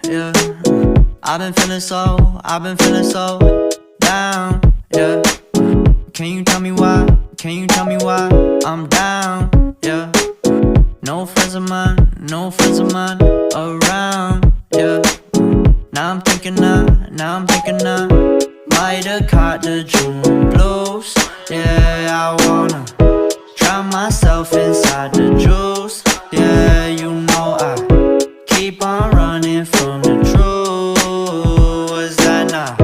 Yeah. I've been feeling so down, yeah. Can you tell me why? Can you tell me why I'm down, yeah? No friends of mine, no friends of mine around, yeah. Now I'm thinking I might have caught the June blues, yeah. I wanna drown myself inside the juice, yeah. You know I keep on running from the truth. Was that not?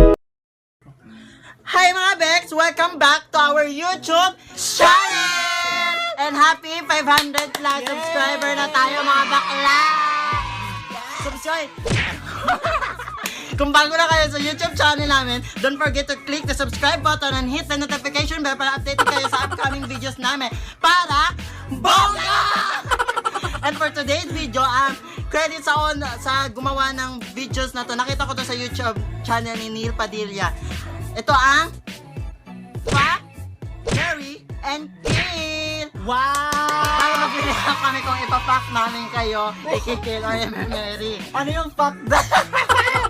Hi, mga Bex! Welcome back to our YouTube channel! And happy 500 plus subscriber na tayo, mga bakla! Subscribe! Kung bago na kayo sa YouTube channel namin, don't forget to click the subscribe button and hit the notification bell para updated kayo sa upcoming videos namin para bongga! And for today's video, credit sa gumawa ng videos na to. Nakita ko to sa YouTube channel ni Neil Padilla. Ito ang Fuck, Marry, and Kill! Wow! Para mag-react kami kung ipa-fuck namin kayo, i-kill or i-marry. Ano yung fuck that?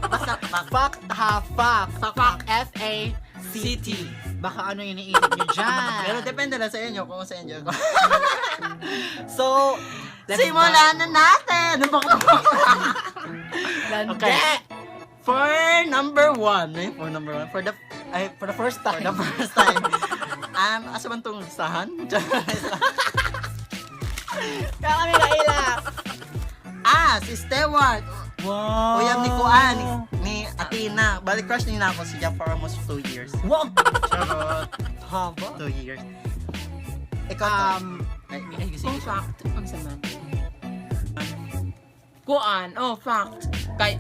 Basta fuck. Fuck ha, fuck. Fuck. Fuck, F-A-C-T. Baka ano yung iniisip nyo dyan. Pero depende lang sa inyo kung sa inyo. So, let's Simulan na natin! Ano ba? Lande. Okay. For number one, eh? For number one. For the, ay, For the first for time. the first time. Asa man tong listahan? Kaya kami kaila. Ah, si Stewart. Wow. Uyab ni Kuan, ni Athena. Balik crush niya na ako siya for almost 2 years. Wow. Charot. Haba. 2 years. Ikaw, ay, ay, sige. Kung fact, ang sama. Kuan, oh, fact. Kay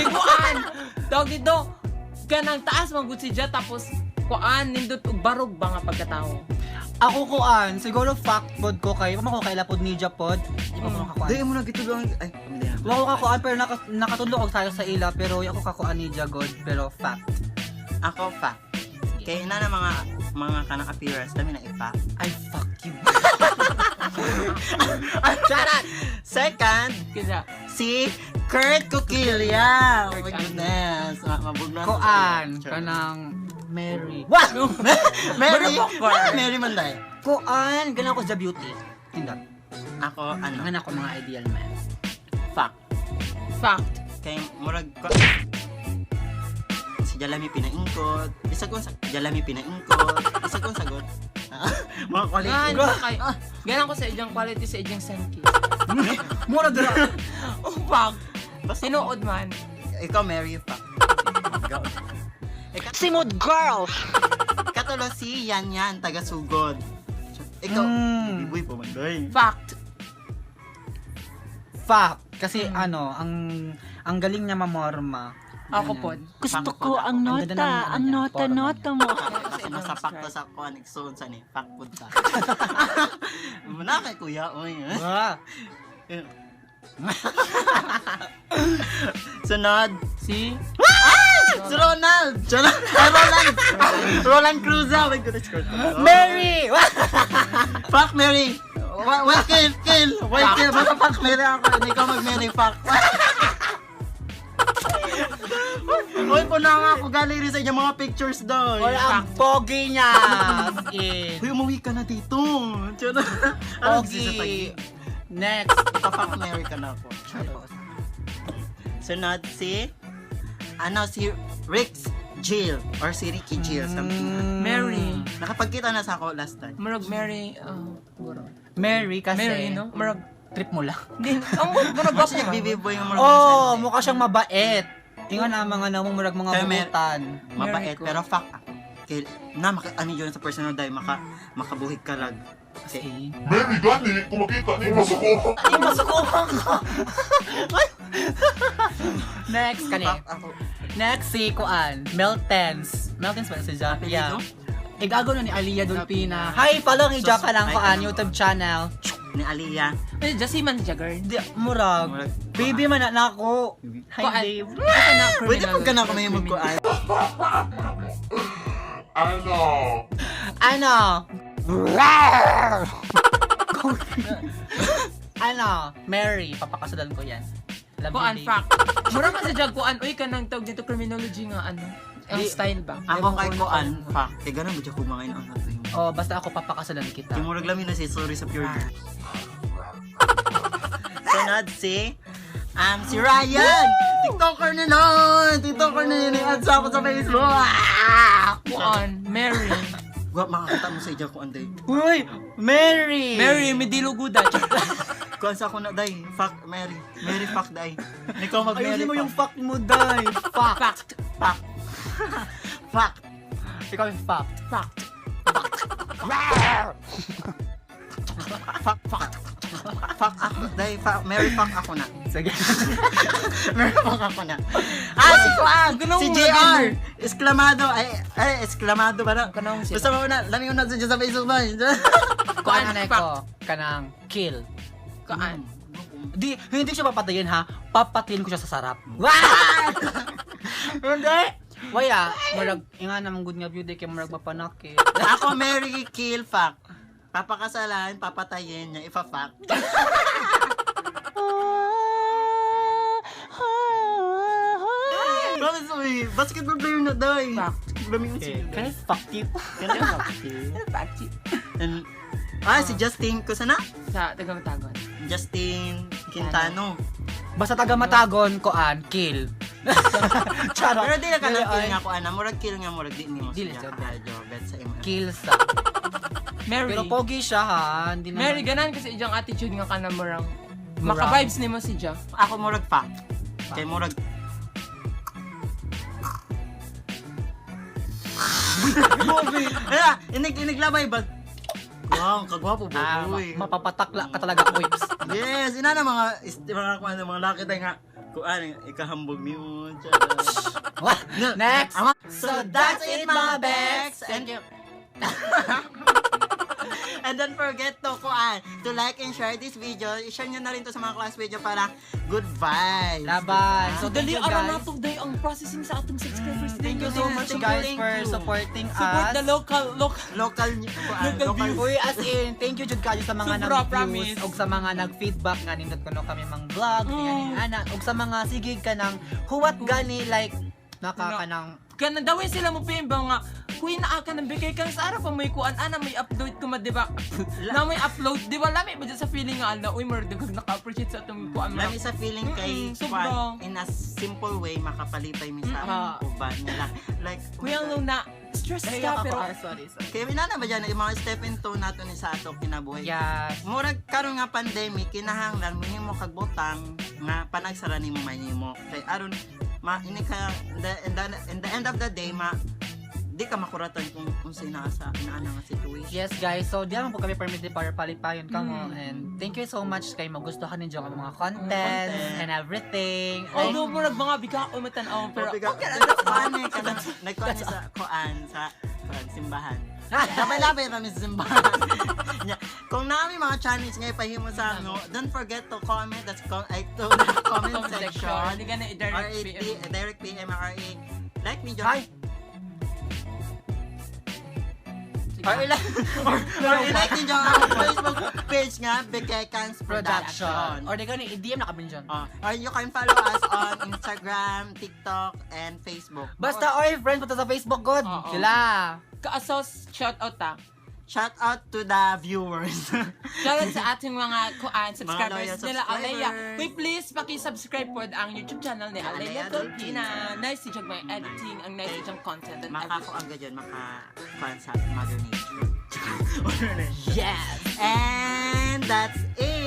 kuan! Tawag dito, kanang taas magud si Ja, tapos kuan, nindot og barog ba nga pagkatao. Ako kuan, siguro fact pod ko kay, mo ko kaila pod ni Ja pod. Di pa ko makakuan. Di mo na gitulong. Ay, hindi na. Wa ko kakuan pero nakatudlo og tayo sa ila pero ako kakuan ni Ja god pero fact. Ako, fact. Kaya na mga kanang appearance, dami na ipa. Ay, fuck you. Charot! Second, Kaya, si Kurt Coquilla. Oh my Kurt goodness. Mabugno. Kuan, kanang Mary. What? Mary? Marupok, Kurt. Ah, Mary man dahil. Kuan, ganun ako sa beauty. Tindat. Ako, ano, Ganun ako mga ideal man. Fact. Fact. Kay murag ko si Jalami pinaingkot. Bisag kung sa Jalami pinaingkot. Bisag kung sagot. Mga quality. Gan, kay, ganan ko sa iyang quality sa iyang senki. Mura dira. Oh, fact. Basta Tinuod man. Ikaw, Mary, fact. Go. Ikaw, Simod girl. katulo si Yan Yan, taga Sugod. Ikaw, biboy po man doy. Fact. Fact. Kasi ano, ang galing niya mamorma. Ako pod. Gusto ko ang nota, ang nota, nota mo. Kasi masapakto sa kuan igsoon sa ni fact pud ta. Muna kay kuya, oy. Ah, Sunod, Si si Ronald! Charot! Ay, Roland! Roland Cruz! Oh my goodness. Mary! Fuck Mary! Why kill? Kill! Why kill? Basta fuck Mary ako. Hindi ka mag-Mary, fuck. Uy, puna nga ako gallery sa inyong mga pictures doon. Oy, ang pogi niya. As in. Uy, umuwi ka na dito. Charot. Ano, Pogi. Next. Pa-fuck Mary ka na ako. Charot. Sunod si, ano, si Rix Jill or si Ricky Jill, something. Mary. Nakapagkita na sa ako last time. Murag Mary, oh, siguro. Mary kasi. Mary, no? Murag, Trip mo lang. hindi, ang murag Kasi gwapo man. nagbibi boy yung murag Oh, mukha siyang mabait. Tingnan na mga namong murag mga Kaya buutan. Mabait, Mary ko. pero fuck. Ah. Kay, na, maka, ano yun sa personal dahil makabuhig ka lag. Kasi, Mary gani, kung makita ni masuko. ay, masukuhan ka. Next, kani. Fuck ako. Next, si Kuan. Meltens. Meltens ba si Ja? Apelyido? Yeah. Igago na ni Aliyah Dolpina. Hi, follow ni Ja ka lang Ay, Kuan, ano? YouTube channel. Ni Aliyah. Eh, Jesse man siya, girl. Di, murag. Murag. Baby man na ako. Hi, Kuan. babe. Asa na, Pwede criminal. pag ka na kami magkuan. Ano? Ano? Ano, Mary, papakasalan ko yan. Love you, Kuan, babe. fact. Mura man sa jag kuan, uy, kanang tawag dito criminology nga ano. Ang style ba? Ako kay Kuan, fuck. Kay ganun ba dyan kumain ang ato yung. Oh, basta ako papakasalan kita. Kay murag lami na si sorry sa pure girl. Sunod si Ryan! TikToker na nun! TikToker na yun! Add sa ako sa Facebook! Ah! Kuan, Mary. Gwa, makakita mo sa ija kuan day. Uy, Mary! Mary, Mediloguda. Kuan sa ako na day. Fuck Mary. Mary fuck day. Ikaw mag Mary Ayusin mo fuck. yung fuck mo, day. Fuck. Fact. Fuck. Fuck. Ikaw yung fuck. Fact. Fuck. Fuck. Fuck ako. Day, fuck. Mary fuck ako na. Sige. Mary fuck ako na. Ah, si Kuan! Ganun Si mo, JR! Esklamado. Ay, ay, esklamado ba na? Kanang sila. Basta mo na. Lami ko na sa sa Facebook ba? Kuan Kuan, na fact. ko. Kanang kill. Kuan. Di, hindi siya papatayin ha. Papatayin ko siya sa sarap. Wah! Hindi! Waya, murag, inga naman good nga beauty kay murag mapanakit. Ako, Mary kill fuck. Papakasalan, papatayin niya, ipa-fuck. Promise mo eh, basketball player na daw eh. Fuck. Lami yung si Can I fuck you? Can I fuck you? Fact. And, ah, si Justin, kusa na? Sa taga-Matagon. Justin Quintano. Basta taga Matagon, koan, kill. Charot. Pero di na ka Dili, ng kill ay, nga ko, ana. Murag kill nga, murag di nimo Dili siya. siya, Medyo bet sa imo. Kill sa. Mary. Pero pogi siya ha. Hindi naman. Mary, ganan kasi ijang attitude nga ka na murang. Murang. Maka-vibes nimo si Ja. Ako murag fuck. Kay murag Ala, inig iniglabay ba? Wow, kagwapo ba? Ah, Uy. mapapatakla ka talaga, whips. Yes, ina na mga mga kuan mga laki tayo nga. Kuan ikahambog nimo. Next! Ama. So that's it, mga beks. Thank you. And don't forget to kuan, to like and share this video. I-share nyo na rin to sa mga class video para good vibes. Laban. So, So, thank dali you ara guys. na to day ang processing sa atong subscribers. Thank you so much Thank you, guys thank for you. supporting Support us. the local local Local kuan, Local local views. Uy, as in, thank you jud kayo sa mga Sobra, nag-views promise. ug sa mga nag-feedback nga nindot kuno kami mang vlog, ana, ug sa mga sige ka ng huwat gani like naka No. ka ng Kanang daway sila mo PM ba nga Kuy naa ka ng bigay kang sa araw pa may kuan ana may upload ko ma di ba na may upload di ba lami ba dyan sa feeling nga ala uy murag dagag naka-appreciate sa atong kuan Lami sa feeling kay Sobra. kuan, in a simple way makapalipay mi sa uban nila. Like Kuya Luna stress Ay, ka ako, pero ah, sorry, sorry. Kaya inana ba dyan, yung mga step into nato ni sa ato kinabuhi. Yes. Murag karon nga pandemic kinahanglan mahimo kag butang nga panagsara nimo mahimo. Kay aron ma ini ka in the end of the day ma di ka makuratan kung unsay naa sa naa na nga situation. Yes guys, so di naman po kami permitted para palipayon kamo and thank you so much kay magustuhan ninyo ang mga contents Content. and everything. Although murag mga biga o matan-aw pero Pero okay lang kuan eh kanang nagkuan sa kuan sa kuan simbahan. Labay-labay kami sa simbahan. Nya, kung naami mga challenge nga ipahimo sa ano, don't forget to comment that's ay, to the comment comment section section. hindi ka na Or i-direct i- PM. direct PM or i- like me Hi. Or i-like ninyo ang Facebook page nga Bekekans Production. Production. Or di ka ni i-DM na kami dyan. Or you can follow us on Instagram, TikTok, and Facebook. Basta oy friends punta sa Facebook god. Oo. Sila. Kaasos shout out ah. Shout out to the viewers. Shout out sa ating mga kuan subscribers loyal nila Alea. subscribers. Uy, please paki-subscribe po ang YouTube channel ni Alea Alea Dolpina. Nice si may editing, ang nice si content and Makakuan everything. ka dyan, makakuan sa Mother Nature. Mother Nature. Yes. And that's it.